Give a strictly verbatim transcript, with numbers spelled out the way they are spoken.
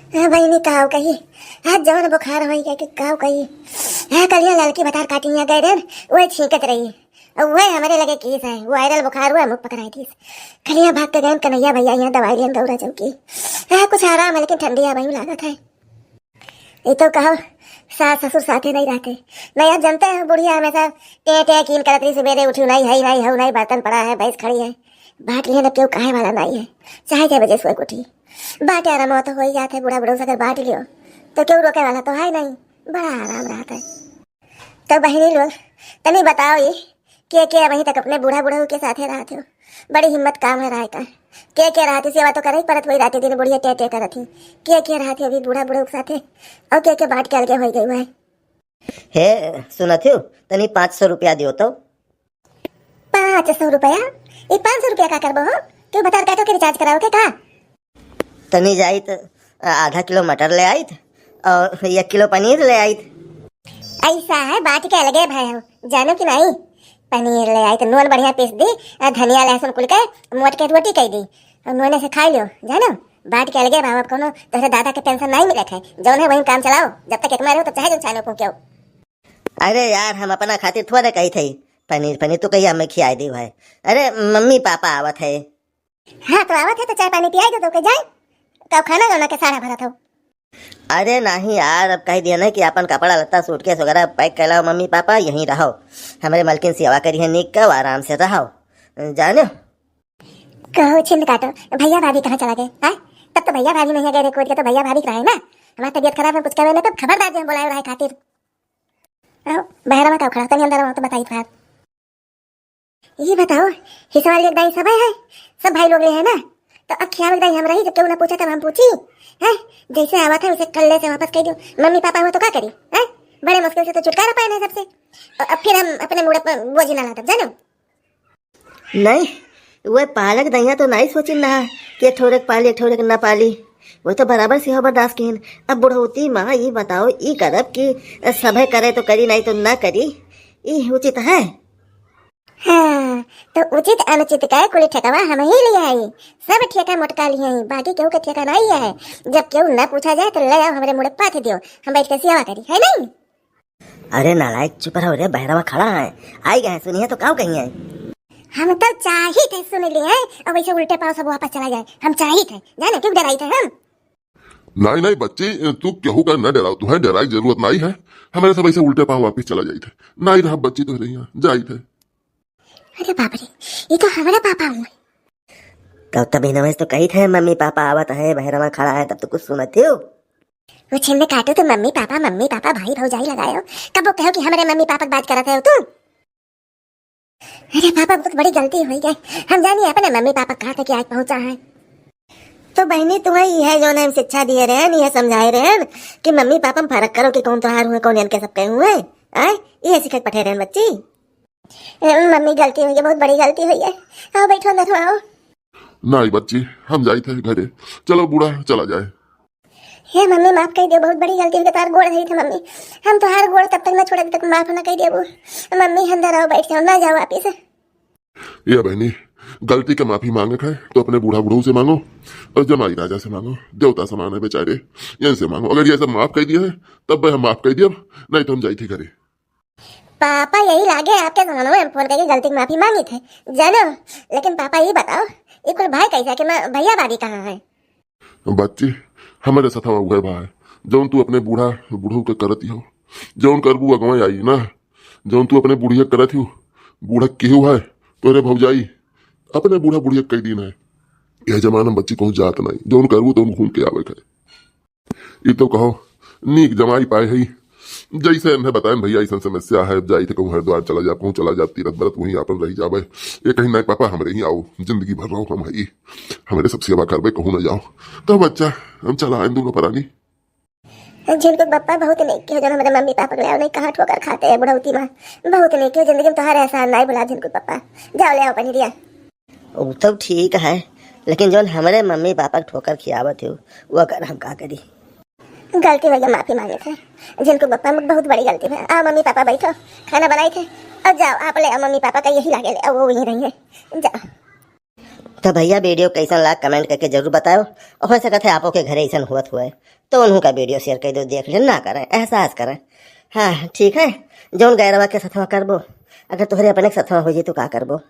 हाँ बहिनी, काव कही, आज जवन बुखार होई गए कि काव कही। हाँ, कलिया ललकी भतार काटी यहाँ गए रहन, वह छींकत रही। अब वह हमारे लगे केस है, वायरल बुखार हुआ, मुख पकड़ाई थी। कलिया भाग के गए कन्हैया भैया यहाँ दवाई लेन गौरा चौकी। हाँ, कुछ आराम है, लेकिन ठंडी हवा यूं लागत है। ये तो कहो, सास ससुर साथे नहीं रहते। नहीं, आप जानते हैं, बुढ़िया हमेशा टे टे कीन करत रही, सवेरे उठी, नहीं है, नहीं हो, नहीं, बर्तन पड़ा है, भैंस खड़ी है, बाट लिहन, अब केहू कहे वाला नहीं है, चाहे छह बजे सोए के उठी। बाटे आराम तो हो ही जात है, बूढ़ा बूढ़ा से अगर बाट लियो तो केहू रोके वाला तो है नहीं, बड़ा आराम रहत है। तो बहिनी लोग, तनी बताओ ये, के के अबहीं तक अपने बूढ़ा बूढ़ा के साथे रहत हो? बड़ी हिम्मत काम है रहे का। के के रहत हो, सेवा तो करे ही पड़त होई, रात दिन बुढ़िया टे टे करत ही। के के रहत हो अभी बूढ़ा बूढ़ा के साथे, और के के बाट के अलगे हो गई है? हे, सुनत हो, तनी पाँच सौ रुपया दियो तो। पाँच सौ रुपया? ये पाँच सौ रुपया का करबो हो? क्यों, भतार काटो के रिचार्ज कराओ के का? तनी जाइत, आधा किलो मटर ले आइत और एक किलो पनीर ले आइत। ऐसा है, बाटी के अलगे भाई हो, जानो कि नहीं? पनीर ले आइत, नून बढ़िया पीस दी, और धनिया लहसुन कुल के मोट के रोटी कई दी, और नून से खाई लियो, जानो? बाटी के अलगे भाई, अब कोनो तोहरे दादा के पेंशन नहीं मिलत है, जौन है वही काम चलाओ, जब तक एक में रहो तब चाहे जौन चाहे फूंक्यो। अरे यार, हम अपना खातिर थोड़े कही थे पनीर पनीर, तू कहिया हमें खियाई दी भाई। अरे, मम्मी पापा आवत है। हाँ, तो आवत है तो चाय पानी पियाई दो, तो के जाए। कब खाना गाना के सारा भरत हो? अरे नहीं यार, अब कह दिया ना कि अपन कपड़ा लत्ता सूटकेस वगैरह पैक कर लाओ मम्मी पापा, यहीं रहो। हमारे मलकिन सेवा करी है नीक का, आराम से रहो, जाने। कहो छिंद काटो, भैया भाभी कहाँ चला गए? हाँ, तब तो भैया भाभी नहीं गए रे, कोई तो भैया भाभी रहे ना। हमारी तबीयत खराब है, कुछ कहे ना, तब खबरदार जो हम बुलाए रहे खातिर। आओ, बहरा में का उखड़ा, तनी अंदर आओ, तो बताई बात। ये बताओ, हिसवा लेक दाई सब है? सब भाई लोग ले है ना? तो अब खियावे दाई हम रही, जब केहू ना पूछा तब हम पूछी? हैं? जैसे आवा था वैसे कल्ले से वापस कह दियो। मम्मी पापा हुआ तो का करी? हैं? बड़े मुश्किल से तो छुटकारा पाए नहीं सबसे। और अब फिर हम अपने मुड़े पर बोझ ना लादब, जानो? नहीं, वह पालक दइया तो नहीं सोचिन रहा कि एक ठोरे के पाली, एक ठोरे के ना पाली। वो तो बराबर से हो बर्दाश्त किन। अब बुढ़ौती माँ ये बताओ, ई करब कि सभे करे तो करी, नहीं तो ना करी, ई उचित है? हाँ, तो उचित अनुचित का कुल ठेकवा हम ही लिया है। सब ठेका मोटका लिया है, बाकी केहू के ठेका नहीं है। जब केहू ना पूछा जाए तो ले आओ, हमरे मुड़े पाथ दियो, हम बैठ के सेवा करी, है नहीं? अरे नालायक, चुप रहो रे, बहरवा खड़ा है, आई गए, सुनिए तो काऊ कही है। हम तो चाहित है सुन लिए, और वैसे उल्टे पाँव सब वापस चला जाए, हम चाहित है, जाने क्यों डराई थे हम? नहीं, नहीं बच्ची, तू केहू का न डराओ, तुम्हें डराई जरूरत नहीं है। हमारे सब ऐसे उल्टे पाँव वापस चला जाइत है। नहीं रहा बच्ची तोहरे यहाँ, जाइत है। अरे बाप रे, ये तो हमारे पापा हुए। तब तभी नवेश तो कही थे, मम्मी पापा आवत है, बहरवा खड़ा है, तब तो कुछ सुनत हो। वो छिंद काटो तो मम्मी पापा, मम्मी पापा, भाई भौजाई लगायो। कब वो कहो कि हमारे मम्मी पापा की बात करत है तू? अरे पापा, बहुत बड़ी गलती हुई गई। हम जानिए अपने मम्मी पापा कहाँ तक आज पहुँचा है। तो बहनी, तुम्हें यह जो हम शिक्षा दिए रहे हैं, यह समझाए रहे हैं कि मम्मी पापा में फर्क करो कि कौन त्योहार हुए, कौन इनके सबके हुए, आए, यह सिखा के पठे रहे हैं बच्ची। ए, मम्मी, गलती हुई है, बहुत बड़ी गलती हुई है। आओ, बैठो अंदर, आओ। नहीं बच्ची, हम जाइत है घरे। चलो बूढ़ा, चला जाए। हे मम्मी, माफ कर दियो, बहुत बड़ी गलती हुई, तार गोड़ धरी थे मम्मी। हम तोहार गोड़ तब तक ना छोड़े, जब तक माफ ना कर देबू। मम्मी, अंदर आओ, बैठ जाओ, ना जाओ वापिस। ए बहनी, गलती के माफी मांगे है तो अपने बूढ़ा बूढ़ऊ से मांगो और जमाई राजा से मांगो, देवता समान है बेचारे, इनसे मांगो। अगर ये सब माफ कर दिए है तब भाई हम माफ कर दिए, नहीं तो हम जाइत है घरे। पापा, यही लागे आपके जमाना में हम फोन करके गलती की माफी मांगी थे, जानो। लेकिन पापा, ये बताओ, ये कुल भाई कैसा कि मैं, भैया भाभी कहाँ है? बच्ची, हमारे सथवा उहे भाई, जौन तू अपने बूढ़ा, बूढ़ऊ के करत हो, जौन करबू अगवा आई ना, जौन तू अपने बुढ़िया करत हो, बूढ़ा केहू है, तोरे भौजाई, अपने बूढ़ा बुढ़िया कई दिन है। यह जमाना में बच्ची कहूँ जात नहीं, जौन करबू तो घूम के आवे के। ई तो कहो, नीक जमाई पाए हई। जैसे इन्हें बताएन भैया, ऐसन समस्या है, अब जाई थे कहूँ हरिद्वार चला जाब, कहूँ चला जाब, तीरथ व्रत वहीं आपन रही जाबे। ये कहीं नहीं पापा, हमरे ही आओ, जिंदगी भर रहो हम हई, हमरे सब सेवा करबे, कहूँ न जाओ। तो बच्चा, हम चला आए दोनों परानी। झिनकू पप्पा, बहुत नीक किहो जौन हमरे मम्मी पापा के ले आओ, नहीं कहाँ ठोकर खाते हैं बुढ़ौती माँ। बहुत नीक किहो, जिंदगी में तोहार एहसान नहीं भुला झिनकू पप्पा। जाओ ले आओ पनीरिया। उ तो ठीक है, लेकिन जौन हमरे मम्मी पापा के ठोकर खियावत हो, वो कर हम का करी? गलती भैया, माफी मांगे थे। झिनकू पप्पा, बहुत बड़ी गलती है। आओ मम्मी पापा बैठो, खाना बनाई थे। और जाओ, आप ले आओ मम्मी पापा का, यही लागे ले आओ, वो वहीं रही है। जाओ। तो भैया, video कैसन लाग, comment करके जरूर बताओ। और हो सकत है आपो के घरे ऐसन हुवत हुए, तो उन्हों का video share कर दो, देख लें, ना करें, एहसास करें। हाँ, ठीक है, जौन गैरवा के सथवा करबो, अगर तोहरे अपने के सथवा हो जाई तो का करबो?